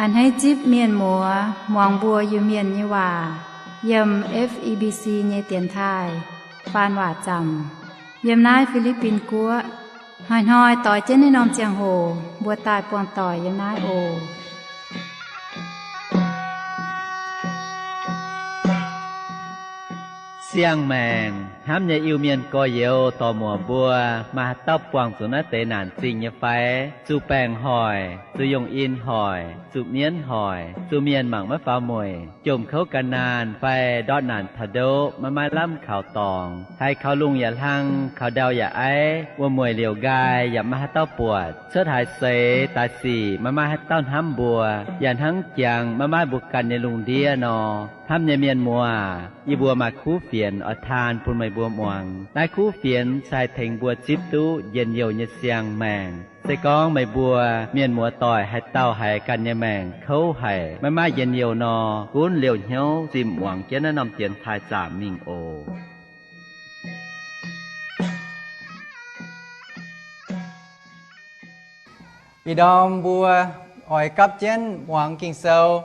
A'hneiv zipv mienh muoz muangx mbuo Iu-Mienh nyei waac yiem F E B C nyei dienx taaih faan waac zaamc yiem naaiv Fi^li^bin Guoqv. Hnoi-hnoi doix jienv naaiv norm ziangh hoc mbuo daaih buangh doic yiem naaiv oc. Siang-maengc hnamv nyei Iu-Mienh gorx-youz dorc-muoc mbuo, maaih haaix dauh buangh zuqc naaiv deix naanc zingh nyei fai? Zuqc baengc hoic, zuqc yungh in hoic, zuqc mienv hoic, zuqc mienh mangc maiv faaux mueic, jomc kouv gan naanh fai ndortv naanc taux ndoqv maiv maaih lamh kaux dorngx, haiz kaux lungh yaac hlang, kaux ndau yaac aiv, wuom-mueic liouc nqaai yaac maiv maaih haaix dauh buatc, cuotv haaix seix daaih sic maiv maaih haaix dauh hnamv mbuo, yaac hnangv jangx maiv maaih mbuo ganh nyei lungh ndiev nor. Hnamv nyei mienh muoz, yie mbuo maaih kuv fienx oix taan bun meih mbuo muangx. Naaiv kuv fienx se haih tengx mbuo zipv duqv njien-youh nyei siang-maengc. Se gorngv meih mbuo mienh muoz doic haaix dauh haiz ganh nyei maengc kouv haic, maiv maaih njien-youh nor, gunv liouh hnyouv zimh muangx jienv naaiv norm dienx taaih zaamc mingh oc. Ih ndorm mbuo oix gapv jienv muangx Ging-Sou.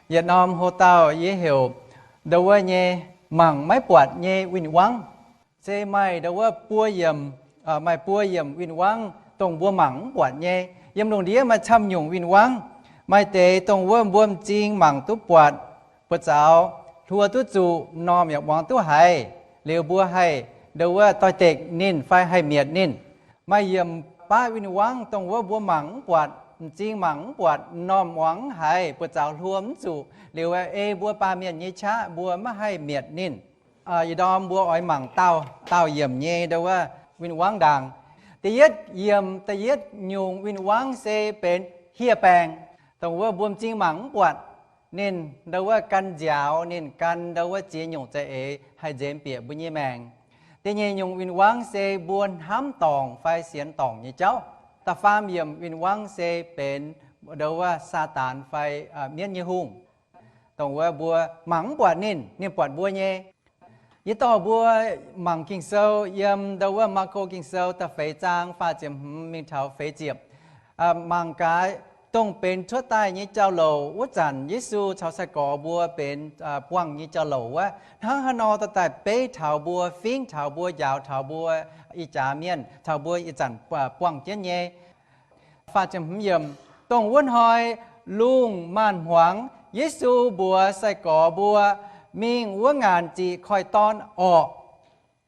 Yietc norm hlo dauh yie heuc ndau wuov nyei mangc maiv buatc nyei win-wangv. Se maaih ndau wuov buo yiemc, maaih buo yiemc win-wangv dongh mbuo mangc mv buatc nyei. Yiem lungh ndiev maaih camv nyungc win-wangv. Maaih deix dongh wuov mbuo m'zing mangc duqv buatc, buoz-zaux hluo duqv zuqc, m'normh yaac muangx duqv haiz, liuz mbuo haih ndau wuov doix-dekc ninh fai haih mietc ninh. Maaih yiemc baav win-wangv dongh wuov mbuo mangc mv buatc, m'zing mangc mv buatc, m'normh muangx mv haiz, buoz-zaux hluo mv zuqc, liuz ei mbuo baamh mienh nyei qaqv mbuo maiv haih mietc ninh. Ih ndorm mbuo oix mangc daauh, daauh yiemc nyei ndau wuov win-wangv ndaangc. Da'yietv yiemc, da'yietv nyungc win-wangv se benx hieh baengc, dongh wuov mbuo m'zing mangc mv buatc. Ninh ndau wuov gan nziaaux, ninh gan ndau wuov ziex nyungc za'eix haih nzemx bieqc mbuo nyei maengc. Da'nyeic nyungc win-wangv se mbuo hnamv dorngc fai sienx dorngc nyei jauv. Da'faam yiemc win-wangv se benx ndau wuov Saadaan fai mienv nyei hungh, dongh wuov mbuo mangc mv buatc ninh, ninh buatc mbuo nyei. Yie dorh mbuo mangc Ging-Sou yiem ndau wuov Maako Ging-Sou da'feix zaang faah ziepc hmz mingh taux feix ziepc. Mangc gaax, dongh benx cuotv daaih nyei jauv-louc wuov zanc, Yesu caux sai-gorx mbuo benx buangh nyei jauv-louc wuov, hnangv haaix nor dorh daaih beiv taux mbuo, fingv taux mbuo, njaaux taux mbuo ih jaax mienh, taux mbuo ih zanc buangh jienv nyei. Faah ziepc hmz yiemc, dongh wuov hnoi lungh maanz-hmuangx, Yesu mbuox sai-gorx mbuo mingh wuov ngaanc ziqc koiv-dorn orqc.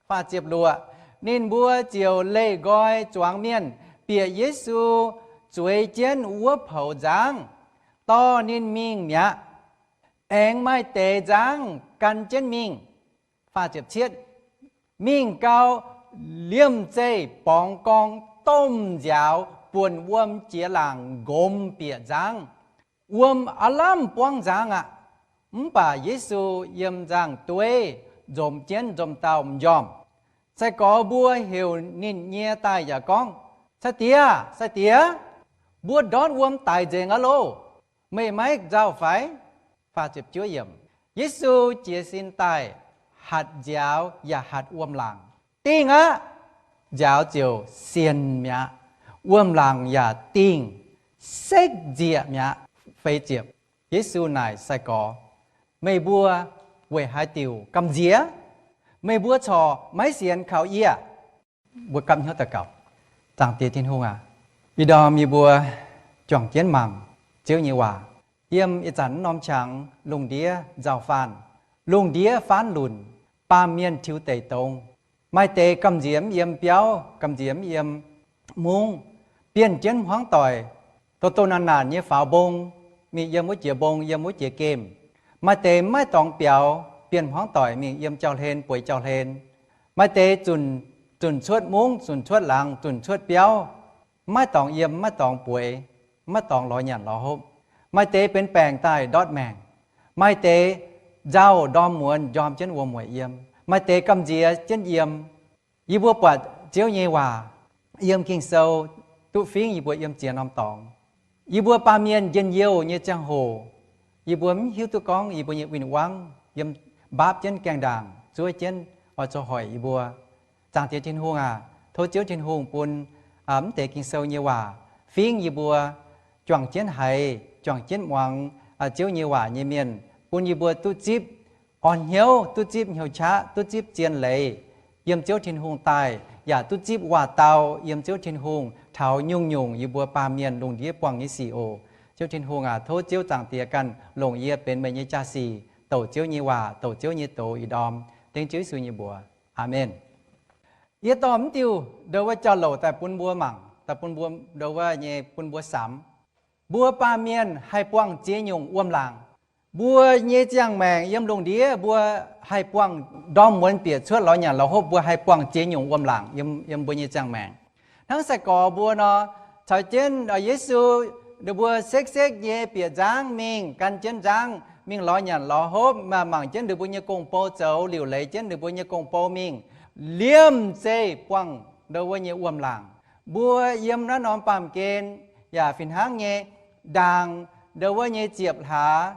Faah ziepc luoqc, ninh mbuo ziouc leih nqoi zuangx mienh bieqc Yesu zueiz jienv wuov poux nzangv, dorh ninh mingh mi'aqv. Aengx maaih deix nzangv gan jienv mingh. Faah ziepc cietv, mingh gau, liemh zeih borngz gorng domh nziaaux buonc wuom jiex laangc nqomz bieqc nzangv. Wuom aav lamh buangv nzangv aqv. Mv baac Yesu yiem nzangv dueiv nzomz jienv nzomz dauh m'njormh. Sai-gorx mbuo heuc ninh nyie daaih yaac gorngv, Sai-Diex, Sai-Diex, mbuo ndortv wuom daic nzengc aqv loh. Meih maiv nzauh fai? Yesu jiez sin daaih, hatc nziaaux yaac hatc wuom-laangc, Dingh aqv! Nziaaux ziouc sienx mi'aqv. Wuom-laangc yaac dingh sekv nzieqc mi'aqv. Feix ziepc, Yesu naaic sai-gorx, Meih mbuo weic haaix diuc gamh nziex? Meih mbuo corc maiv sienx kaux yie? Mbuo gapv hnyouv daux gaux. Zaangc Diex Tin-Hungh aac, ih ndorm yie mbuo juangc jienv mangc Ziouv nyei waac. Yiem ih zanc norm qangx lungh ndiev nzauh faanh, lungh ndiev faanv lunc, baamh mienh tiux deic dongz. Maaih deix gamh nziex mv yiem biauv, gamh nziex mv yiem mungv, bienh jienv hmuangv doic, doh doh naanc naanc nyei faaux mbong, mingh yiem wuov jiex mbong, yiem wuov jiex gemh. Maaih deix maiv dorngx biaux, bienh hmuangv doic mingh yiem jauv-hlen, bueix jauv-hlen. Maaih deix zunc, zunc cuotv mungv, zunc cuotv laangz, zunc cuotv biauv, maiv dorngx yiem, maiv dorngx bueix, maiv dorngx lorz nyanc lorz hopv. Maaih deix benx baengc daaih ndortv maengc. Maaih deix nzauh ndorm muonz njorm jienv wuom-mueic yiem. Maaih deix gamh nziex jienv yiem. Yie mbuo buatc Ziouv nyei waac yiem Ging-Sou duqv fingv yie mbuo yiem ziex norm dorngx. Yie mbuo baamh mienh njien-youh nyei ziangh hoc, yie mbuo mv hiuv duqv gorngv yie mbuo nyei win-wangv yiem mbaapv jienv gaengh ndaangc zuov jienv oix zoux hoic yie mbuo. Zaangc Diex Tin-Hungh aac, tov Ziouv Tin-Hungh bun mv deix Ging-Sou nyei waac fingv yie mbuo juangc jienv haiz, juangc jienv muangx Ziouv nyei waac nyei mienh, bun yie mbuo duqv zipv orn hnyouv, duqv zipv hnyouv qaqv, duqv zipv zien leiz yiem Ziouv Tin-Hungh daaih, yaac duqv zipv waac-dau yiem Ziouv Tin-Hungh taux nyungc-nyungc yie mbuo baamh mienh lungh ndiev buangh nyei sic oc. Ziouv Tin-Hungh aac, tov Ziouv Zaangc Diex ganh longc yie benx meih nyei jaa-sic, douc Ziouv nyei waac, douc Ziouv nyei doz ih ndorm. Dengv Ziouv Yesu nyei mbuox, aamen. Yie dorh mv diuh ndo wuov jauv-louc daaih bun mbuo mangc, daaih bun mbuo ndo wuov nyei bun mbuo samx. Mbuo baamh mienh haih buangh ziex nyungc wuom-laangc. Mbuo nyei ziangh maengc yiem lungh ndiev mbuo haih buangh ndorm muonz bieqc cuotv lorz nyanc lorz hopv, mbuo haih buangh ziex nyungc wuom-laangc yiem, yiem mbuo nyei ziangh maengc. Hnangv sai-gorx mbuo nor, caux jienv Yesu, ninh mbuo sekv-sekv nyei bieqc nzangv mingh, gan jienv nzangv mingh lorz nyanc lorz hopv, mangc jienv ninh mbuo nyei gong-bou zoux, liuc leiz jienv ninh mbuo nyei gong-bou mingh, liemh zeih buangh ndo wuov nyei wuom-laangc. Mbuo yiem naaiv norm baamh gen yaac fih hnangv nyei, ndaangc ndo wuov nyei ziepc hlaax,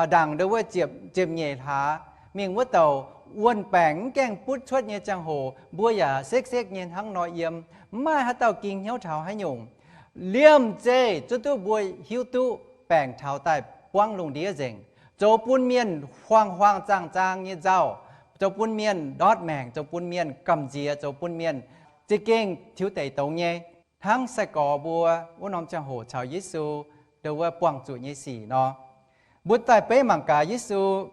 ndaangc ndo wuov ziepc, ziepc nyeic hlaax mingh wuov douc wuon-baengc mv gaengh butv cuotv nyei ziangh hoc, mbuo yaac sekv-sekv nyei hnangv nor yiem, mv maaih haaix dauh ging hnyouv taux haaix nyungc. Liemh zeih zuov duqv mbuo hiuv duqv baengc taux daaih buangv lungh ndiev nzengc, zoux bun mienh huaang-huaang zaang-zaang nyei nzauh, zoux bun mienh ndortv maengc, zoux bun mienh gamh nziex, zoux bun mienh za'gengh tiux deic dongz nyei, hnangv sai-gorx mbuo wuov norm ziangh hoc caux Yesu ndo wuov buangh zuqc nyei sic nor. Mbuo daaih beiv mangc gaax Yesu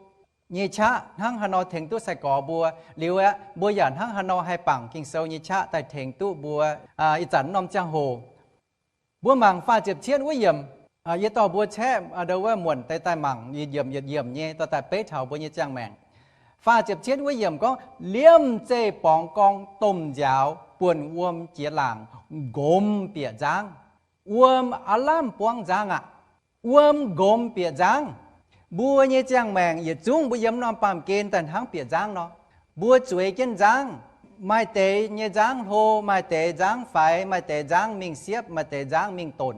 nyei qaqv hnangv haaix nor tengx duqv sai-gorx mbuo. Liuz aeqv, mbuo yaac hnangv haaix nor haih bangc Ging-Sou nyei qaqv daaih tengx duqv mbuo ih zanc norm ziangh hoc. Mbuo mangc faah ziepc cietv wuov yiemc. Yie dorh mbuo caeqv ndo wuov muonc deix daaih mangc, yietc yiemc yietc yiemc nyei dorh daaih beiv taux mbuo nyei ziangh maengc. Faah ziepc cietv wuov yiemc gorngv, liemh zeih borngz gorngv domh nziaaux buonc wuom jiex laangc, nqomz bieqc nzangv. Wuom aav lamh buangv nzangv aqv. Wuom nqomz bieqc nzangv. Mbuo nyei ziangh maengc yietc zungv mbuo yiem norm baamh gen daaih hnangv bieqc nzangv nor. Mbuo zueiz jienv nzangv, maaih deix nyei nzangv hlo, maaih deix nzangv faix, maaih deix nzangv mingh siepv, maaih deix nzangv mingh donc.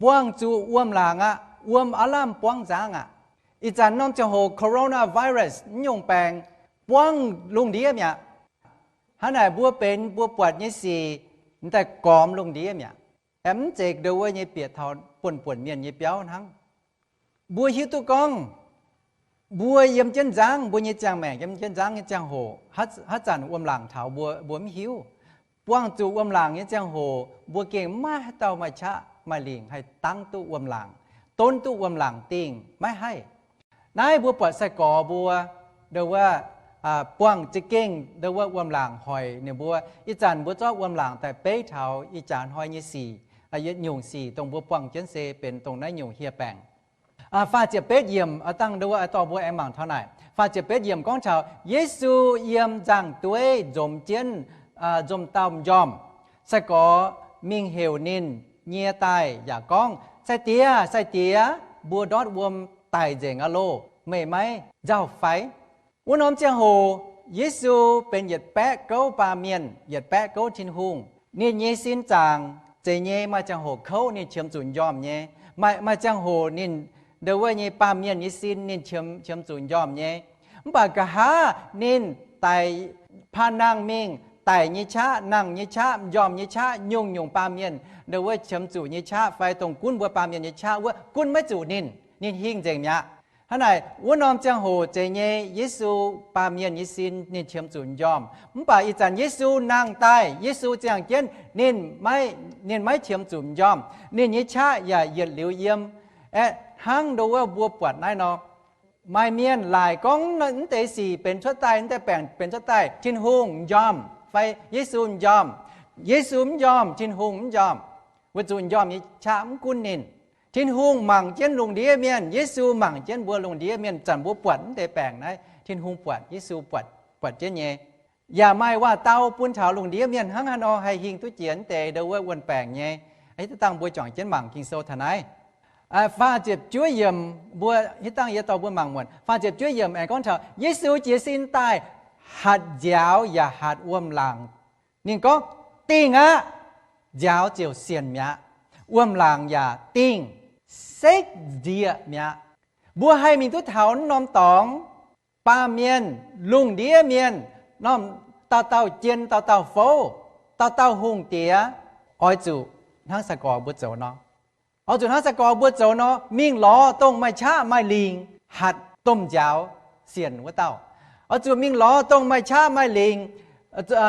Buangh zuqc wuom-laangc aqv. Wuom aav lamh buangv nzangv aqv. Ih zanc norm ziangh hoc coronavirus mv nyungc baengc buangv lungh ndiev mi'aqv. Hnangv naaic mbuo benx mbuo buatc nyei sic daaih gormx lungh ndiev mi'aqv. Aeqv, mv zeiz ndo wuov nyei bieqc taux buonc-buonc mienh nyei biauv hnangv. Mbuo hiuv duqv gorngv mbuo yiem jienv nzangv, mbuo nyei ziangh maengc yiem jienv nzangv nyei ziangh hoc, haaix zanc wuom-laangc taux mbuo, mbuo mv hiuv. Buangh zuqc wuom-laangc nyei ziangh hoc mbuo gengh maiv haaix dauh maaih qaqv maaih lingc haih dangv duqv wuom-laangc, donv duqv wuom-laangc dingh, maiv haih. Naaiv mbuo buatc sai-gorx mbuo ndo wuov buangh za'gengh ndo wuov wuom-laangc hoic ninh mbuo. Ih zanc mbuo zorqv wuom-laangc daaih beiv taux ih jaax hnoi nyei sic, yietc nyungc sic dongh mbuo buangh jienv se benx dongh naaiv nyungc hieh baengc. Faah ziepc betv yiemc dangh ndo wuov dorh mbuo aengx mangc taux naaic. Faah ziepc betv yiemc gorngv taux Yesu yiem nzangv-dueiv nzomz jienv nzomz dauh m'njormh. Sai-gorx mingh heuc ninh nyie daaih yaac gorngv, Sai-Diex, Sai-Diex, mbuo ndortv wuom daic nzengc aqv loh. Meih maiv nzauh fai? Wuov norm ziangh hoc Yesu benx yietc baeqv gouv baamh mienh, yietc baeqv gouv Tin-Hungh. Ninh nyei sin zaangc zeiz nyei, maaih ziangh hoc kouv ninh qiemx zuqc m'njormh nyei. Maaih, maaih ziangh hoc ninh ndo wuov nyei baamh mienh nyei sin ninh qiemx, qiemx zuqc m'njormh nyei. Mv baac nqa'haav ninh daic, paan nangh mingh, daic nyei qaqv, nangh nyei qaqv, m'njormh nyei qaqv, nyungc-nyungc baamh mienh ndo wuov qiemx zuqc nyei qaqv fai dongh gunv mbuo baamh mienh nyei qaqv wuov, gunv maiv zuqc ninh. Ninh hingh nzengc mi'aqv. Hnangv naaic, wuov norm ziangh hoc zeiz nyei Yesu baamh mienh nyei sin ninh qiemx zuqc m'njormh. Mv baac ih zanc Yesu nangh daaih, Yesu ziangh jienv ninh maiv, ninh maiv qiemx zuqc m'njormh. Ninh nyei qaqv yaac yietc liuz yiem. Aeqv, hnangv ndo wuov mbuo buatc naaiv nor, maaih mienh laaic gorngv mv deix sic benx cuotv daaih, mv deix baengc benx cuotv daaih, Tin-Hungh m'njormh fai Yesu m'njormh. Yesu mv m'njormh, Tin-Hungh mv m'njormh. Weic zuqc m'njormh nyei qaqv mv gunv ninh. Tin-Hungh mangc jienv lungh ndiev mienh, Yesu mangc jienv mbuo lungh ndiev mienh. Zanc mbuo buatc mv deix baengc naaiv, Tin-Hungh buatc, Yesu buatc, buatc jienv nyei. Yaac maaih waac-dau bun taux lungh ndiev mienh hnangv haaix nor haih hingh duqv jiex mv deix ndo wuov wuon-baengc nyei. Hitv dangh mbuo juangc jienv mangc Ging-Sou taux naaiv. Faah ziepc juov yiemc, mbuo hitv dangh yie dorh mbuo mangc muonc. Faah ziepc juov yiemc aengx gorngv taux Yesu jiez sin daaih hatc nziaaux yaac hatc wuom-laangc. Ninh gorngv, Dingh aqv. Nziaaux ziouc sienc mi'aqv. Wuom-laangc yaac dingh, sekv nzieqc mi'aqv. Mbuo haih mingh duqv taux norm dorngx, baamh mienh, lungh ndiev mienh, norm dauh dauh jien, dauh dauh fouv, dauh dauh hungh diex, oix zuqc hnangv sai-gorx mbuo zoux nor. Oix zuqc hnangv sai-gorx mbuo zoux nor, mingh lorz dongh maaih qaqv maaih lingc hatc domh nziaaux sienc wuov dauh. Oix zuqc mingh lorz dongh maaih qaqv maaih lingc,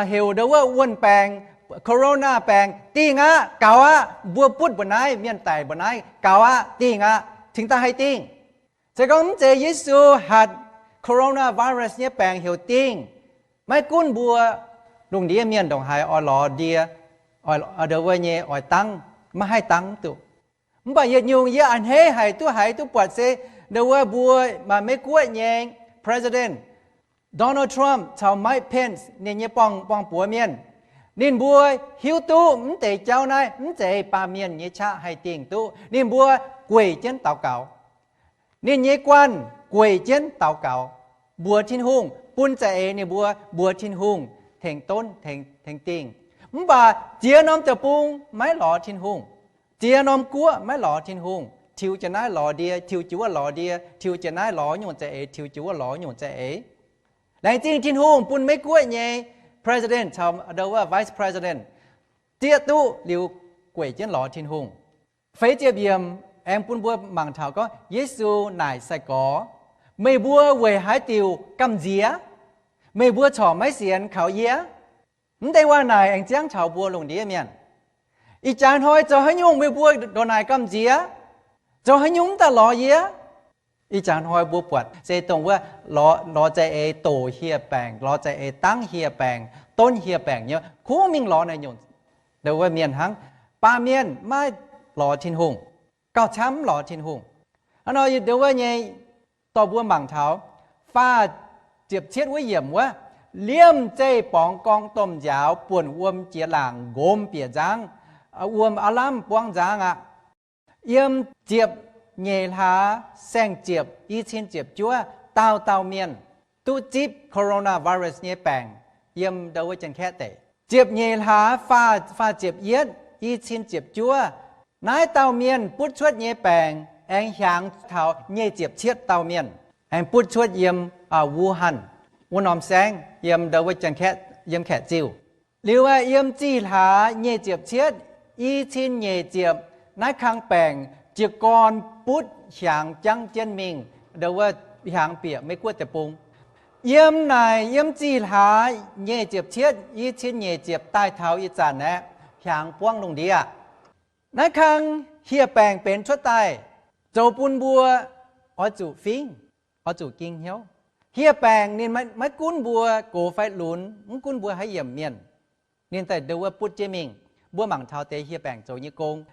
heuc ndo wuov wuon-baengc, corona baengc, dingh aqv, gaux aqv, mbuo butv mbu'naaiv, mienh daic mbu'naaiv, gaux aqv, dingh aqv, cingx daaih haih dingh. Se gorngv mv zeiz Yesu hatc coronavirus nyei baengc heuc dingh, maiv gunv mbuo lungh ndiev mienh ndongc haaix oix lorz ndie, ndo wuov nyei oix dangv, maiv haih dangv duqv. Mv baac yietc nyungc yie a'hneiv haic duqv haiz duqv buatc se ndo wuov mbuo maaih Meiv Guoqv nyei President Donald Trump caux Mike Pence ninh nyei buang, buang-buoz mienh. Ninh mbuo hiuv duqv mv deix jauv naaiv mv zeiz baamh mienh nyei qaqv haih dingh duqv. Ninh mbuo gueic jienv daux gaux. Ninh nyei guanh gueic jienv daux gaux, mbuox Tin-Hungh, bun za'eix ninh mbuo mbuox Tin-Hungh tengx donv, tengx dingh. Mv baac ziex norm deic-bung maiv lorz Tin-Hungh. Ziex norm guoqv maiv lorz Tin-Hungh. Tiux jiex naaiv lorz ndie, tiux jiex wuov lorz ndie, tiux jiex naaiv lorz nyungc za'eix, tiux jiex wuov lorz nyungc za'eix. Laengz zingh Tin-Hungh bun Meiv Guoqv nyei President caux ndo wuov Vice President zieqv duqv liuz gueic jienv lorz Tin-Hungh. Feix ziepc yiemc aengx bun mbuo mangc taux gorngv Yesu naaic sai-gorx, meih mbuo weic haaix diuc gamh nziex? Meih mbuo corc maiv sienx kaux yie? Mv deix waac naaic aengx ziangv taux mbuo lungh ndiev mienh. Ih jaax hnoi zoux haaix nyungc meih mbuo ndongc naaic gamh nziex? Zoux haaix nyungc mv daaih lorz yie? Ih jaax hnoi mbuo buatc se dongh wuov lorz, lorz za'eix doqc hieh baengc, lorz za'eix dangv hieh baengc, donv hieh baengc nyei, kungx mingh lorz naaiv nyungc ndo wuov mienh hnangv. Baamh mienh maiv lorz Tin-Hungh, gauh camv mv lorz Tin-Hungh. Hnangv nor ndo wuov nyei dorh mbuo mangc taux faah ziepc cietv wuov yiemc wuov, liemh zeih borngz gorng domh nziaaux buonc wuom jiex laangc nqomz bieqc nzangv, wuom aav lamh buangv nzangv aqv. Yiem ziepc nyeic hlaax saeng-ziepc i cin ziepc juov dauh dauh mienh duqv zipv coronavirus nyei baengc yiem ndo wuov Janx-Kaeqv deic. Ziepc nyeic hlaax faah, faah ziepc yietv i cin ziepc juov, naaiv dauh mienh butv cuotv nyei baengc aengx hiaangx taux nyic ziepc cietv dauh mienh, aengx butv cuotv yiem Wuhan wuov norm saengv yiem ndo wuov Janx-Kaeqv, yiem Kaeqv Ziuh. Liuz aeqv, yiem zih hlaax nyic ziepc cietv i cin nyic ziepc, naaiv kang baengc jiez gorn butv hiaangx jangv jienv mingh, ndo wuov hiaangx bieqc Meiv Guoqv deic-bung. Yiem naaic yiem zih hlaax nyic ziepc cietv i cin nyic ziepc daaih taux ih zanc aeqv, hiaangx buangv lungh ndiev. Naaiv kang hieh baengc benx cuotv daaih, zoux bun mbuo oix zuqc fingv, oix zuqc ging hnyouv. Hieh baengc ninh maiv gunv mbuo gox fai lunx, mv gunv mbuo haaix yiemc mienh, ninh daaih ndo wuov butv jienv mingh. Mbuo mangc taux deix hieh baengc zoux nyei gong.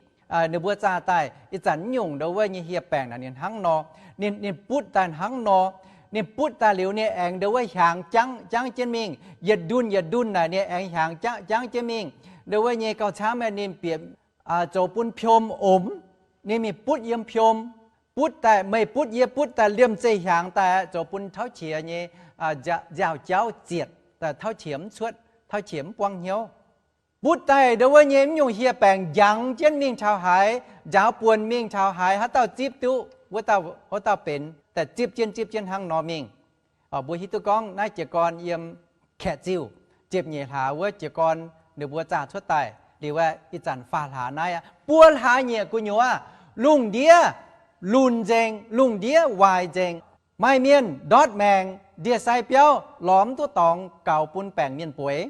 Ninh mbuo zaah daaih ih zanc nyungc ndo wuov nyei hieh baengc naaic ninh hnangv nor, ninh, ninh butv daaih hnangv nor. Ninh butv daaih liuz ninh aengx ndo wuov hiaangx jangv, jangv jienv mingh. Yietc ndunh yietc ndunh naaic ninh aengx hiaangx jangv, jangv jienv mingh. Ndo wuov nyei gauh camv aeqv, ninh bieqc zoux bun piom omx. Ninh mingh butv yiem piom, butv daaih, meih butv yie butv daaih, liemh zeih hiaangx daaih zoux bun tauv qiex nyei nziaaux-jauv zietc, tauv qiex mv cuotv, tauv qiex mv buangv hnyouv. Butv daaih ndo wuov nyei mv nyungc hieh baengc njangx jienv mingh taux haaix, njaaux buonc mingh taux haaix, haaix dauh zipv duqv, wuov dauh, wuov dauh benx daaih zipv jienv, zipv jienv hnangv nor mingh. Mbuo hiuv duqv gorngv naaiv jiez gorn yiem Kaeqv Ziuh, ziepc nyeic hlaax wuov jiez gorn ninh mbuo zaah cuotv daaih liuz aeqv, ih zanc faah hlaax naaiv aqv, buo hlaax nyieqc gu'nyuoz, lungh ndiev lunc nzengc, lungh ndiev waaic nzengc. Maaih mienh ndortv maengc ndie-sai biauv lorz mv duqv dorngx gaux bun baengc mienh bueix.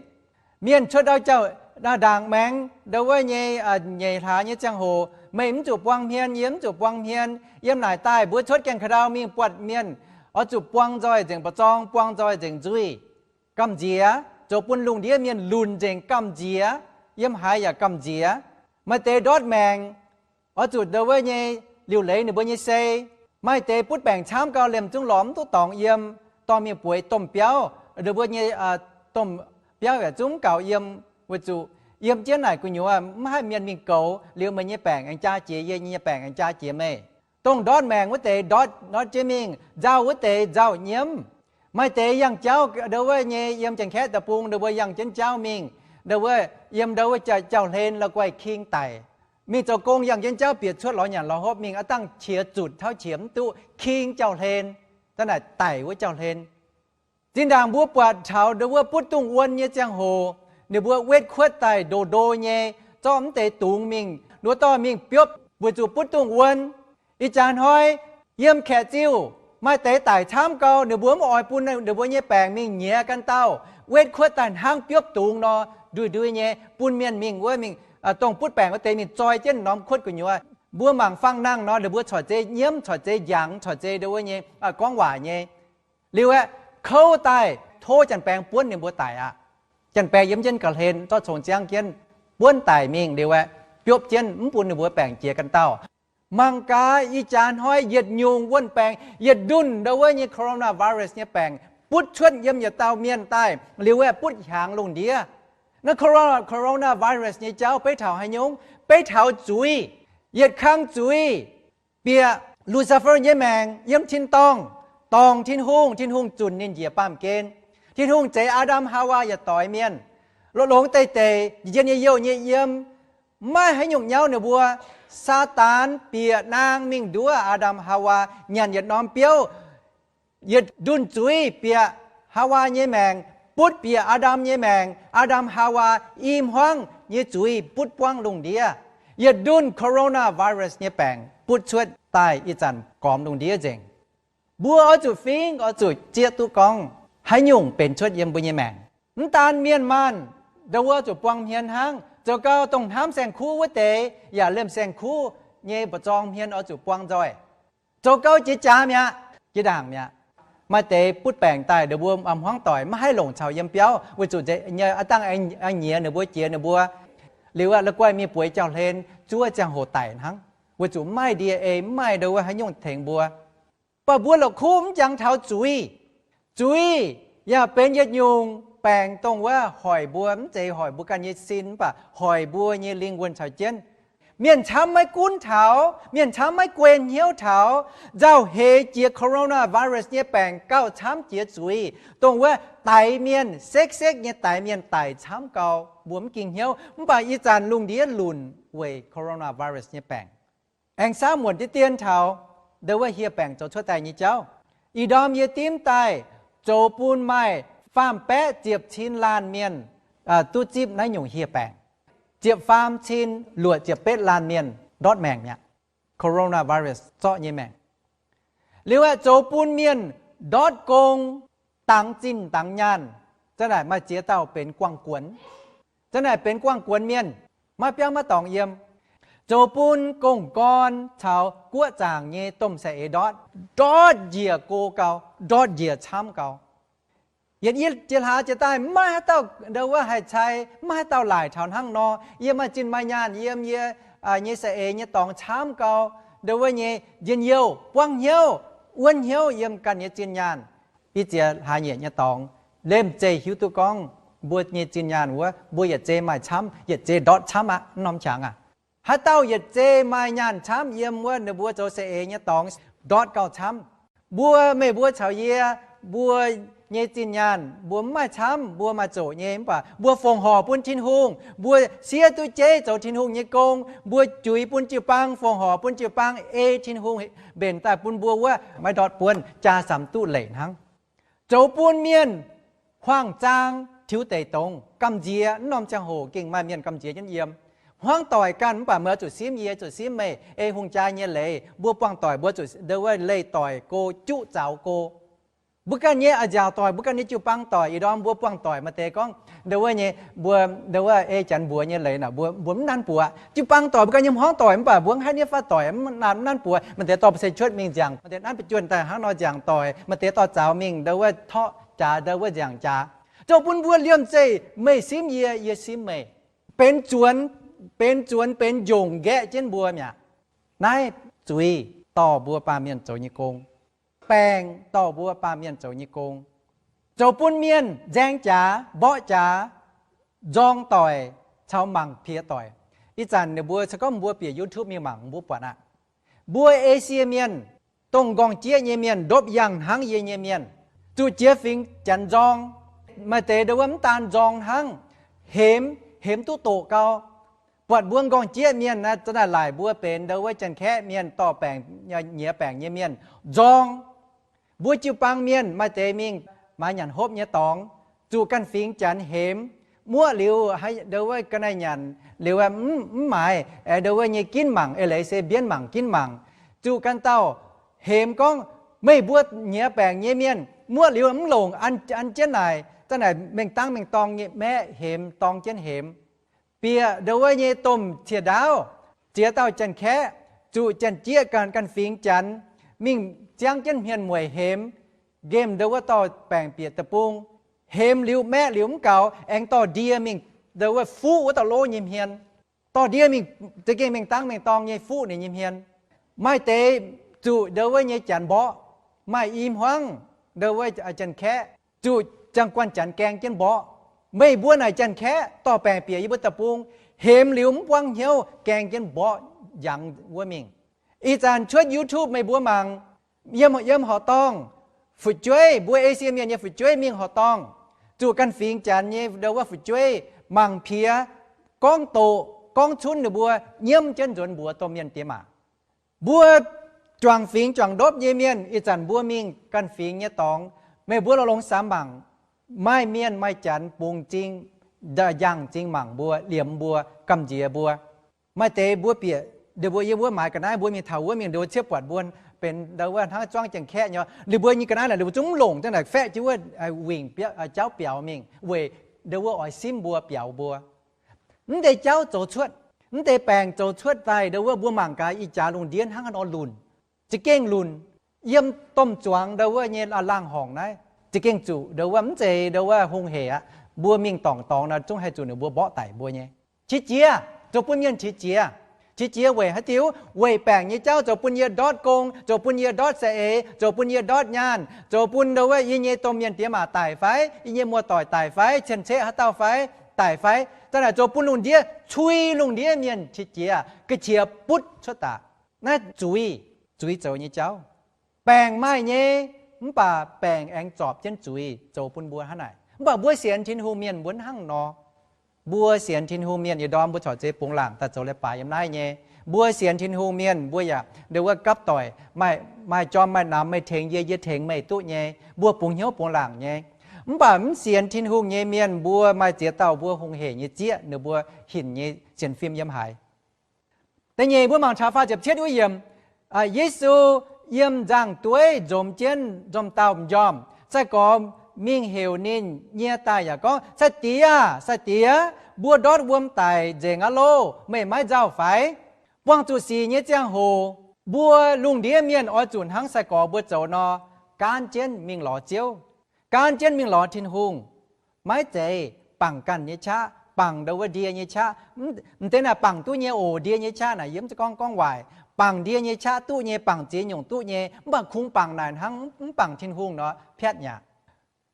Mienh cuotv ndau jauv ndaangc maengx ndo wuov nyei nyeic hlaax nyei ziangh hoc, meih mv zuqc buang hmien, yie mv zuqc buang hmien. Yiem naaic daaih mbuo cuotv gaengh ka'ndau mingh buatc mienh, oix zuqc buang nzoih nzengc mba'zorng, buang nzoih nzengc nzuih. Gamh nziex, zoux bun lungh ndiev mienh lunc nzengc gamh nziex. Yiem haaix yaac gamh nziex. Maaih deix ndortv maengc, oix zuqc ndo wuov nyei liuc leiz ninh mbuo nyei sei. Maaih deix butv baengc camv gau, liemh zungv lorz mv duqv dorngx yiem, dorh mingh bueix domh biauv. Ninh mbuo nyei domh biauv yaac zungv mv gaux yiem, weic zuqc yiem jienv naaic gu'nyuoz mv haih mienh mingh goux. Liuz meih nyei baengc aengx jaa jiex yie, yie nyei baengc aengx jaa jiex meih. Dongh ndortv maengc wuov deix ndortv, ndortv jienv mingh. Nzauh wuov deix nzauh nyiemv. Maaih deix yangh jauv ndo wuov nyei yiem Janx-Kaeqv deic-bung, ninh mbuo yangh jienv jauv mingh ndo wuov, yiem ndo wuov jauv-hlen la'guaih king daic. Mingh zoux gong yangh jienv jauv bieqc cuotv lorz nyanc lorz hopv mingh, aav dangh qiex zutc tauv qiex mv duqv, king jauv-hlen, da'naaic daic wuov jauv-hlen. Zinh ndaangc mbuo buatc taux ndo wuov butv dungh wuon nyei ziangh hoc, ninh mbuo wetv kuotv daaih ndo ndo nyei, zorqv mv deix dungz mingh, nduov dorh mingh biopv weic zuqc butv dungz wuon. Ih jaax hnoi yiem Kaeqv Ziuh maaih deix daic camv gau, ninh mbuo mv oix bun ninh mbuo nyei baengc mingh nyiex ganh dauh, wetv kuotv daaih hnangv biopv dungz nor, ndui-ndui nyei bun mienh mingh wuov mingh, dongh butv baengc wuov deix mingh zoi jienv norm kuotv gu'nyuoz. Mbuo mangc fangx nangh nor, ninh mbuo corc zeiz nyiemv, corc zeiz njangx, corc zeiz ndau wuov nyei gorngv waac nyei. Liuz aeqv, kouv daaih tov janx-baengx buonv ninh mbuo daic aqv. Janx-baengx yiem jienv ga'hlen zorqv cong-ziangv jienv buonv daic mingh liuz aeqv, biopv jienv mv bun ninh mbuo baengc jiex ganh dauh. Mangc gaax, ih jaax hnoi yietc nyungc wuon-baengx, yietc ndunh ndau wuov nyei coronavirus nyei baengc butv cuotv yiem yietc dauh mienh daaih liuz aeqv, butv hiaangx lungh ndiev. Naaiv corona, coronavirus nyei jauv beiv taux haaix nyungc? Beiv taux zuiz. Yietc kang zuiz bieqc Lucifer nyei maengc yiem tin-dorngh, dorngc Tin-Hungh. Tin-Hungh zunc ninh njiec baamh gen. Tin-Hungh zeix Aa^ndam Haawaa yietc doix mienh, longx-longx deix deix, njien-youh nyei yiem, maiv haaix nyungc nyauv ninh mbuo. Saadaan bieqc naang mingh nduov Aa^ndam Haawaa, nyanc yietc norm biouv. Yietc ndunh zuiz bieqc Haawaa nyei maengc, butv bieqc Aa^ndam nyei maengc. Aa^ndam Haawaa i hmuangv nyei zuiz butv buangv lungh ndiev. Yietc ndunh coronavirus nyei baengc butv cuotv daaih ih zanc gormx lungh ndiev nzengc. Mbuo oix zuqc fingx, oix zuqc zieqv duqv gorngv haaix nyungc benx cuotv yiem mbuo nyei maengc. Mv daan mienh maanh, ndau wuov zuqc buang hmien hnangv. Zoux gau dongh hnamv saeng-kuv wuov deix yaac liemh saeng-kuv nyei mba'zorng hmien oix zuqc buang nzoih. Zoux gau jiex jaax mi'aqv, jiex ndaangc mi'aqv. Maaih deix butv baengc daaih, ninh mbuo hmuangv doic maiv haih longc caux yiem biauv, weic zuqc nyei aav dangh nyiex ninh mbuo, jiex ninh mbuo. Liuz aeqv, la'guaih mingh bueix jauv-hlen, zuov ziangh hoc daic hnangv, weic zuqc mv maaih ndie ei, mv maaih ndau wuov haaix nyungc tengx mbuo. Mv baac mbuo la'kuqv mv jangx taux zuiz. Zuiz yaac benx yietc nyungc baengc dongh wuov hoic mbuo, mv zeiz hoic mbuo ganh nyei sin, mv baac hoic mbuo nyei lingh wuonh caux jienv. Mienh camv maiv gunv taux, mienh camv maiv guei hnyouv taux, nzauh heix jiex coronavirus nyei baengc gauh camv jiex zuiz, dongh wuov daix mienh, sekv-sekv nyei daix mienh daic camv gau, mbuo mv ging hnyouv. Mv baac ih zanc lungh ndiev lunc weic coronavirus nyei baengc. Aengx samv muonc deix dien taux ndau wuov hieh baengc zoux cuotv daaih nyei jauv. Ih ndorm yie dimv daaih zoux bun maaih faam-baeqv ziepc cin laanh mienh duqv zipv naaiv nyungc hieh baengc. Ziepc faam cin luoqc ziepc betv laanh mienh ndortv maengc mi'aqv. Coronavirus zorqv nyei maengc. Liuz aeqv, zoux bun mienh ndortv gong, dangx zinh dangx nyaanh. Zanc naaic maaih ziex dauh benx guangc-guonx. Zanc naaic benx guangc-guonx mienh, maiv biauv maiv dorngx yiem. Zoux bun gong-gorn caux guoqv zaangc nyei domh saeng-eix ndortv, ndortv njiec go gau, ndortv njiec camv gau. Yietc i jiex hlaax jiex daaih maiv haaix dauh ndau wuov haih cai, maiv haaix dauh laaic taux hnangv nor. Yie maaih zinh maaih nyaanh yiem yie nyei saeng-eix nyei dorngx camv gau. Ndau wuov nyei njien-youh, buangv hnyouv, wuonv hnyouv yiem ganh nyei zinh nyaanh. I ziex hlaax nyieqc nyei dorngx, lemh zeih hiuv duqv gorngv mbuo nyei zinh nyaanh wuov, mbuo yietc zei maaih camv, yietc zei ndortv camv aqv, mv norm qangx aac. Haaix dauh yietc zei maaih nyaanh camv yiem wuov ninh mbuo zoux saeng-eix nyei dorngx ndortv gauh camv. Mbuo, meih mbuo caux yie, mbuo nyei zinh nyaanh mbuo mv maaih camv, mbuo maaih zoqc nyei, mv baac mbuo fongc horc bun Tin-Hungh, mbuo siev duqv jeiv zoux Tin-Hungh nyei gong, mbuo juix bun jiu-baang, fongc horc bun jiu-baang ei Tin-Hungh mbenc daaih bun mbuo wuov maiv ndortv buonv, jaa samx duqv leic hnangv. Zoux bun mienh huaang-zaang tiux deic dongz, gamh nziex. Mv norm ziangh hoc gengh maaih mienh gamh nziex jienv yiem. Hmuangv doic ganh, mv baac meih oix zuqc simv yie, zuqc simv meih, ei hungh jaa nyei leiz. Mbuo buangh doic mbuo zuqc ndau wuov leih doic go, juqv zaux go. Mbuo ganh nyei a'nziaauc doic, mbuo ganh nyei jiu-baang doic, ih ndorm mbuo buangh doic maaih deix gorngv ndau wuov nyei, mbuo ndau wuov ei janx mbuox nyei leiz naaic, mbuo, mbuo mv nanv buoqc. Jiu-baang doic mbuo ganh nyei hmuangv doic, mv baac mbuo haiv niev fatv doic mv nanv buoqc. Maaih deix dorh ba'seix cuotv mingh nziaauc, maaih deix nanv ba'juonh daaih hnangv nor nziaauc doic, maaih deix dorh zaux mingh ndau wuov torqv jaax, ndau wuov nziaauc jaax. Zoux bun mbuo liemh zeih meih simv yie, yie simv meih. Benx zuonx, benx zuonx benx njongc nqaeqv jienv mbuo mi'aqv. Naaiv zuiz dorh mbuo baamh mienh zoux nyei gong. Baengc dorh mbuo baamh mienh zoux nyei gong. Zoux bun mienh nzaeng jaax, mborqv jaax, nzorng doic caux mangc piex doic. Ih zanc ninh mbuo se gorngv mbuo bieqc YouTube mingh mangc mbuo buatc aqv. Mbuo Esie mienh, dongh nqorngv-jieqv nyei mienh, ndopv yangh hnangv yie nyei mienh, zuqc jiex fingx janx nzorng. Maaih deix ndau wuov mv daan nzorng hnangv, hemx, hemx duqv doqc gau. Buatc mbuo nqorngv-jieqv mienh naaiv, za'naaiv laaic mbuo benx ndau wuov Janx-Kaeqv mienh dorh baengc, nyiex baengc nyei mienh nzorng. Mbuo jiu-baang mienh maaih deix mingh maaiz nyanc hopv nyei dorngx, zuqc ganh fingx janx hemx. Muoqv liuz, ndau wuov ga'naaiv nyanc liuz, mv maaiz, aengx ndau wuov nyei ginv mangc, eix leiz se mbienv mangc, ginv mangc. Zuqc ganh dauh hemx gorngv, meih mbuo nyiex baengc nyei mienh muoqv liuz mv longc an jienv naaic, za'naaic mengh dangv mengh dorng nyei maeqv hemx, dorng jienv hemx. Bieqc ndau wuov nyei domh ciex ndaauv, ziex dauh janx-kaeqv, zuqc janx-jieqv ganh fingx Janx mingh ziangv jienv hmien mueic hemx, nqemh ndau wuov dorh baengc bieqc deic-bung. Hemx liuz maeqv liuz mv gaux, aengx dorh ndie mingh ndau wuov fuqv wuov dauh lov nyei hmien. Dorh ndie mingh za'gengh mengh dangv mengh dorng nyei fuqv ninh nyei hmien. Maaih deix zuqc ndau wuov nyei janx mborqv, maaih i hmuangv ndau wuov janx-kaeqv zuqc ziangh guanh janx gaeng jienv mborqv. Meih mbuo naaic janx-kaeqv dorh baengc bieqc yie mbuo deic-bung, hemx liuz mv buangv hnyouv gaeng jienv mborqv njangx wuov mingh. Ih zanc cuotv YouTube meih mbuo mangc, yiem, yiem horqc dorngh, fu'jueiv, mbuo Esie Mienh nyei fu'jueiv mingh horqc dorngh, zuqc ganh fingx Janx nyei ndau wuov fu'jueiv mangc piex, gorngv doqc gorngv cunv ninh mbuo nyiemv jienv nzuonx mbuox domh mienh diex maac. Mbuo juangc fingx juangc ndopv nyei mienh, ih zanc mbuo mingh ganh fingx nyei dorngx, meih mbuo lorz longx samx mangc, maaih mienh maaih janx bungx m'zing, njang m'zing mangc mbuo, liemx mbuo, gamh nziex mbuo. Maaih deix mbuo bieqc, ninh mbuo yiem wuov maaiz ga'naaiv, mbuo mingh taux wuov mingh, ninh mbuo ciev buatc mbuo benx ndau wuov hnangv zuangv janx-kaeqv nyei, ninh mbuo nyei ga'naaiv naaic ninh mbuo zungv mv longc, za'naaic faeqv jienv wuov wingc biauv, jauv biaux mingh weic ndau wuov oix simv mbuo, biaux mbuo. Mv deix jauv zoux cuotv, mv deix baengc zoux cuotv daaih ndau wuov mbuo mangc gaax ih jaax lungh ndiev hnangv haaix nor lunc, za'gengh lunc. Yiem domh zuangx ndau wuov nyei laangh horngc naaiv za'gengh zuqc ndau wuov mv zeiz ndau wuov hungh hec aqv. Mbuo mingh dorngc dorngx nor zungv haih zuqc ninh mbuo mborqv daic mbuo nyei. Qiex jiez, zoux bun mienh qiex jiez. Qiex jiez weic haaix diuc? Weic baengc nyei jauv zoux bun yie ndortv gong, zoux bun yie ndortv saeng-eix, zoux bun yie ndortv nyaanh, zoux bun ndau wuov yie nyei domh mienh diex maac daic fai, yie nyei muoz-doic daic fai, cien-ceqv haaix dauh fai, daic fai. Za'naaic zoux bun lungh ndiev, cui lungh ndiev mienh qiex jiez, ga'qiex butv cuotv daaih. Naaiv zuiz, zuiz zoux nyei jauv. Baengc maaih nyei, mv baac baengc aengx zorpc jienv zuiz zoux bun mbuo hnangv naaic. Mv baac mbuo sienx Tin-Hungh mienh mbuo hnangv nor. Mbuo sienx Tin-Hungh mienh, ih ndorm mbuo corc zeix bungx laangc daaih zoux leiz-baaix yiem naaiv nyei. Mbuo sienx Tin-Hungh mienh mbuo yaac ndau wuov gapv doic, maaih jorm maaih namx, meih tengx yie, yie tengx meih duqv nyei. Mbuo bungx hnyouv bungx laangc nyei. Mv baac mv sienx Tin-Hungh nyei mienh mbuo maaih ziex dauh mbuo hungh hec nyei zieqv, ninh mbuo hinc nyei sienx fim yiem haaix. Da'nyeic mbuo mangc taux faah ziepc cietv wuov yiemc, Yesu yiem nzangv-dueiv nzomz jienv nzomz dauh m'njormh. Sai-gorx mingh heuc ninh nyie daaih yaac gorngv, Sai-Diex aah! Sai-Diex, mbuo ndortv wuom daic nzengc aqv loh! Meih maiv nzauh fai? Buangh zuqc sic nyei ziangh hoc, mbuo lungh ndiev mienh oix zuqc hnangv sai-gorx mbuo zoux nor, gaanv jienv mingh lorz Ziouv, gaanv jienv mingh lorz Tin-Hungh. Maiv zeiz bangc ganh nyei qaqv, bangc ndau wuov ndie nyei qaqv. M'deix naaic bangc duqv nyei oc, ndie nyei qaqv naaic yie mv zeiz gorngv, gorngv waaic. Bangc ndie nyei qaqv duqv nyei, bangc ziex nyungc duqv nyei, mv baac kungx bangc naaic hnangv, mv bangc Tin-Hungh nor piatv nyaqc.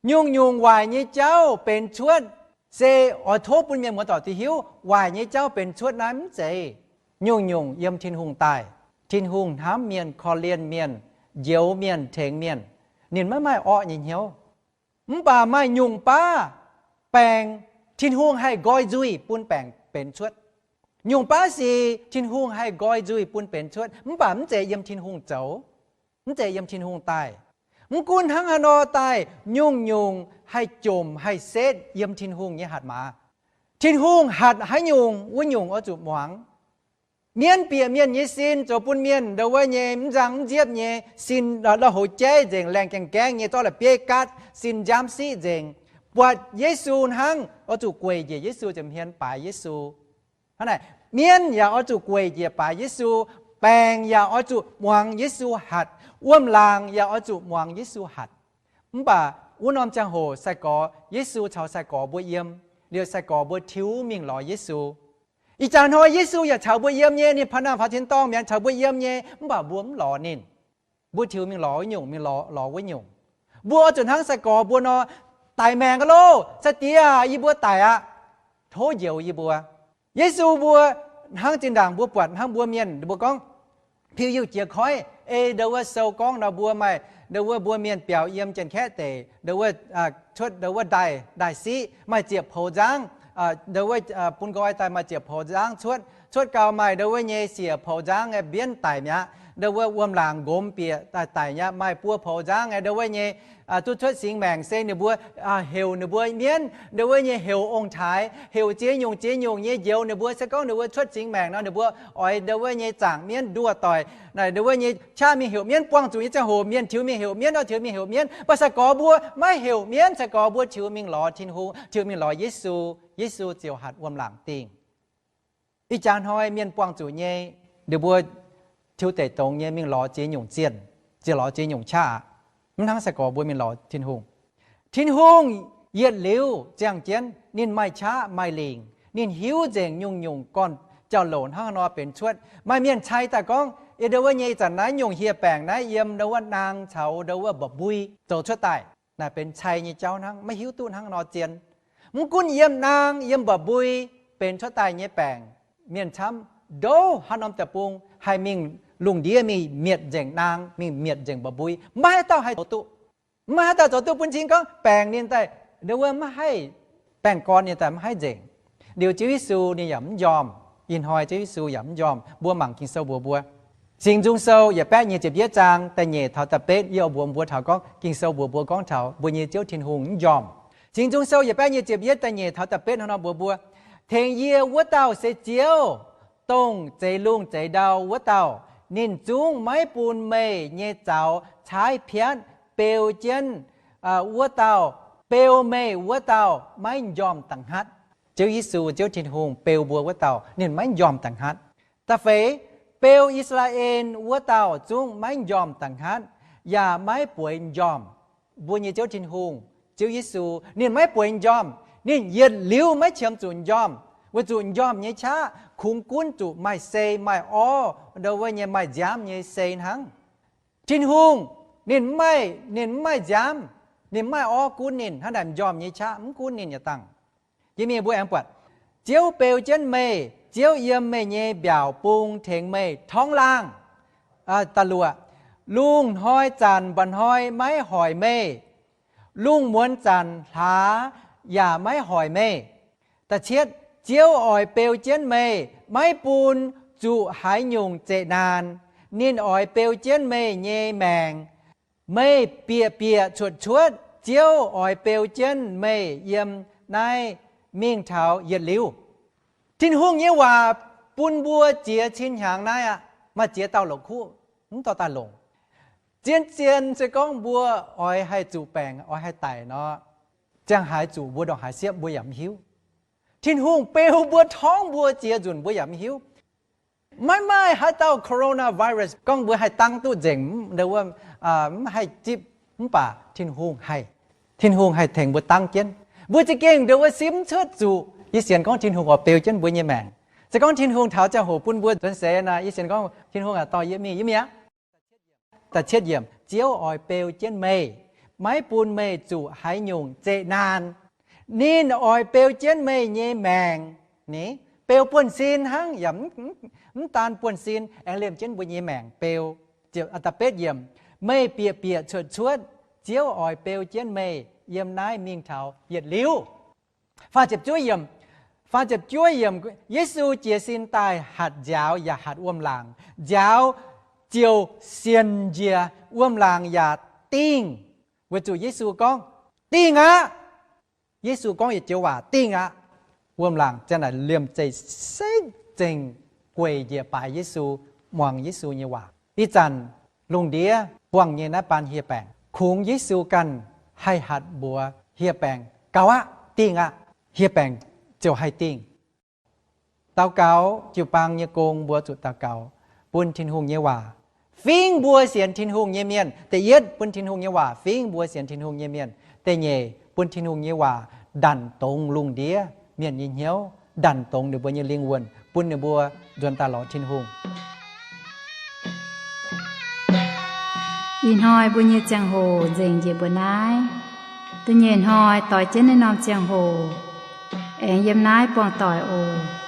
Nyungc-nyungc waaic nyei jauv benx cuotv, se oix tov bun mienh muoz-doic duqv hiuv, waaic nyei jauv benx cuotv naaiv mv zeiz nyungc-nyungc yiem Tin-Hungh daaih. Tin-Hungh hnamv mienh, korv-lienh mienh, njoux mienh, tengx mienh. Ninh maiv maaih orqv nyei hnyouv. Mv baac maaih nyungc baav baengc Tin-Hungh haih nqoi nzuih bun baengc benx cuotv. Nyungc baav sic Tin-Hungh haih nqoi nzuih bun benx cuotv, mv baac mv zeiz yiem Tin-Hungh zoux, mv zeiz yiem Tin-Hungh daaih. Mv gunv hnangv haaix nor daaih, nyungc-nyungc haih jomc haih setv yiem Tin-Hungh nyei hatc maaz. Tin-Hungh hatc haaix nyungc, wuov nyungc oix zuqc muangx. Mienv bieqc mienh nyei sin zoux bun mienh ndau wuov nyei mv nzang mv nziepv nyei, sin la'hoz jaiv nzengc, laengh gaengh gaengv nyei, zorqv la'bieiv gaatv, sin nziaamv siqv nzengc. Buatc Yesu hnangv oix zuqc gueic njiec Yesu ziepc hmien baaix Yesu. Hnangv naaic, mienv yaac oix zuqc gueic njiec baaix Yesu, baengc yaac oix zuqc muangx Yesu hatc, wuom-laangc yaac oix zuqc muangx Yesu hatc. Mv baac wuov norm ziangh hoc sai-gorx, Yesu caux sai-gorx mbuo yiem, liuz sai-gorx mbuo tiuv mingh lorz Yesu. Ih jaax hnoi Yesu yaac caux mbuo yiem nyei, ninh paav naamh faaux tin-dorngh mi'aqv, caux mbuo yiem nyei, mv baac mbuo mv lorz ninh. Mbuo tiux mingh lorz wuov nyungc, mingh lorz, lorz wuov nyungc. Mbuo oix zuqc hnangv sai-gorx mbuo nor, daic maengc aqv loh! Sai-diex aah, yie mbuo daic aqv. Tov njoux yie mbuo. Yesu mbuo hnangv zinh ndaangc mbuo buatc hnangv mbuo mienh mbuo gorngv, piu-yiuh jiex koiv, ei ndau wuov sou gorngv nor mbuo maaih, ndau wuov mbuo mienh biaux yiem Janx-Kaeqv deic, ndau wuov cuotv ndau wuov ndaaih, ndaaih siqv, maaih ziepc poux nzangv, ndau wuov bun nqoi daaih maaih ziepc poux nzangv cuotv, cuotv gau maaih ndo wuov nyei siec poux nzangv nyei mbienv daic mi'aqv. Ndo wuov wuom-laangc nqomz bieqc daic daic mi'aqv, maaih buo poux nzangv nyei ndo wuov nyei duqv cuotv singx maengc se ninh mbuo heuc ninh mbuo mienv ndo wuov nyei heuc ong-taaix, heuc ziex nyungc ziex nyungc nyei njoux ninh mbuo. Se gorngv ninh mbuo cuotv singx maengc nor, ninh mbuo oix ndo wuov nyei zaangc mienv nduoh doic, naaic ndo wuov nyei qaqv mingh heuc mienv. Buangh zuqc nyei ziangh hoc mienh tiux mingh heuc mienv, oix tiux mingh heuc mienv. Mv baac sai-gorx mbuo maiv heuc mienv, sai-gorx mbuo tiux mingh lorz Tin-Hungh, tiux mingh lorz Yesu. Yesu ziouc hatc wuom-laangc dingh. Ih jaax hnoi mienh buangh zuqc nyei, ninh mbuo tiux deic dongz nyei mingh lorz ziex nyungc zienh, ziex lorz ziex nyungc qaqv aqv. Mv hnangv sai-gorx mbuo mingh lorz Tin-Hungh. Tin-Hungh yietc liuz ziangh jienv, ninh maaih qaqv maaih lingc, ninh hiuv nzengc nyungc-nyungc gorn-jauv-louc hnangv haaix nor benx cuotv. Maaih mienh cai daaih gorngv, ih ndo wuov nyei ih zanc naaiv nyungc hieh baengc naaiv yiem ndo wuov naang caux ndo wuov mba'mbui zoux cuotv daaih. Naaic benx cai nyei jauv hnangv, maiv hiuv duqv hnangv nor zien. Mv gunv yiem naang yiem mba'mbui benx cuotv daaih nyei baengc, mienh camv ndouv haaix norm deic-bung haih mingh lungh ndiev mingh mietc nzengc naang, mingh mietc nzengc mba'mbui, maiv haaix dauh haih zoux duqv. Maiv haaix dauh zoux duqv bun cing gorngv baengc ninh daaih ndo wuov maiv haih, baengh gorn ninh daaih maiv haih nzengc. Liuz Ziouv Yesu ninh yaac mv njormh. Ih hnoi Ziouv Yesu yaac mv njormh. Mbuo mangc Ging-Sou mbuox mbuo, Singx Nzung Sou yietc baeqv nyic ziepc yietv zaang da'nyeic taux da'betv, yie oix mbuox mbuo taux gorngv Ging-Sou mbuox mbuo gorngv taux mbuo nyei Ziouv Tin-Hungh mv njormh. Singx Nzung Sou yietc baeqv nyic ziepc yietv da'nyeic taux da'betv hnangv nor mbuox mbuo, Tengx yie wuov dauh se Ziouv, dongh zeix lungh zeix ndau wuov dauh. Ninh zungv maiv bun meih nyei zaux caaiv piatv. Beu jienv wuov dauh, beu meih wuov dauh maiv njormh da'hnghatv. Ziouv Yesu, Ziouv Tin-Hungh beu mbuo wuov dauh ninh maiv njormh da'hnghatv. Da'feix, beu I^saa^laa^en wuov dauh zungv maiv njormh da'hnghatv, yaac maiv bueix njormh. Mbuo nyei Ziouv Tin-Hungh, Ziouv Yesu, ninh maiv bueix njormh. Ninh yietc liuz maiv qiemx zuqc njormh, weic zuqc njormh nyei qaqv kungx gunv zuqc maaih sei maaih orv, ndo wuov nyei maaih nziaamv nyei sei hnangv. Tin-Hungh ninh mv maaih, ninh mv maaih nziaamv, ninh mv maaih orv gunv ninh, hnangv naaic njormh nyei qaqv mv gunv ninh yietc dangh. Yie mienh mbuo aengx buatc, Ziouv beu jienv meih, Ziouv yiem meih nyei mbiaauc bung tengx meih torngv laangh. Da'luoqc, lungh hnoi zanc mba'hnoi maiv hoic meih, lungh muonz zanc hlaax yaac maiv hoic meih. Da'cietv, Ziouv oix beu jienv meih, maiv bun zuqc haaix nyungc zeqc naanc. Ninh oix beu jienv meih nyei maengc. Meih bieqc bieqc cuotv cuotv, Ziouv oix beu jienv meih yiem naaiv mingh taux yietc liuz. Tin-Hungh nyei waac bun mbuo ziex cin hnyangx naaiv aqv, maaih ziex dauh la'kuqv mv dorh daaih longc. Zien-zien se gorngv mbuo oix haih zuqc baengc, oix haih daic nor, ziangh haaix zuqc mbuo ndongc haaix siepv mbuo yaac mv hiuv. Tin-Hungh beu mbuo torngv mbuo ziex nzunc mbuo yaac mv hiuv. Maiv maaih haaix dauh coronavirus gorngv mbuo haih dangv duqv nzengc, mv haih zipv, mv baac Tin-Hungh haih. Tin-Hungh haih tengx mbuo dangv jienv. Mbuo za'gengh ndo wuov simv cuotv zuqc, yie sienx gorngv Tin-Hungh oix beu jienv mbuo nyei maengc. Se gorngv Tin-Hungh taux ziangh hoc bun mbuo nzuonx seix naaic, yie sienx gorngv Tin-Hungh aah, dorh yie mingh, yie mingh aqv. Da'cietv yiemc, Ziouv oix beu jienv meih, maiv bun meih zuqc haaix nyungc zeqc naanc. Ninh oix beu jienv meih nyei maengc. Ni, beu buonv-sin hnangv, yaac mv daan buonv-sin, aengx liemh jienv mbuo nyei maengc beu. Da'betv yiemc, meih bieqc bieqc cuotv cuotv, Ziouv oix beu jienv meih yiem naaiv mingh taux yietc liuz. Faah ziepc juov yiemc, faah ziepc juov yiemc, Yesu jiez sin daaih hatc nziaaux yaac hatc wuom-laangc. Nziaaux ziouc sienx njiec, wuom-laangc yaac dingh, weic zuqc Yesu gorngv, Dingh aqv! Yesu gorngv yietc joux waac, Dingh aqv! Wuom-laangc ziang naaic liemh zeih setv zengc gueic njiec baaix Yesu, muangx Yesu nyei waac. Ih zanc lungh ndiev buangh nyei naaiv baan hieh baengc, kungx Yesu ganh haih hatc mbuox hieh baengc, Gaux aqv, dingh aqv! Hieh baengc ziouc haih dingh. Daux gaux jiu-baang nyei gong mbuo zuqc daux gaux, bun Tin-Hungh nyei waac fingv mbuo sienx Tin-Hungh nyei mienh. Da'yietv, bun Tin-Hungh nyei waac fingv mbuo sienx Tin-Hungh nyei mienh. Da'nyeic, bun Tin-Hungh nyei waac ndanc dongz lungh ndiev mienh nyei hnyouv, ndanc dongz ninh mbuo nyei lingh wuonh, bun ninh mbuo nzuonx daaih lorz Tin-Hungh. Ih hnoi mbuo nyei ziangh hoc nzengc njiec mbuo naaiv. Da'nyeic hnoi doix jienv naaiv norm ziangh hoc aengx yiem naaiv buangh doic oc.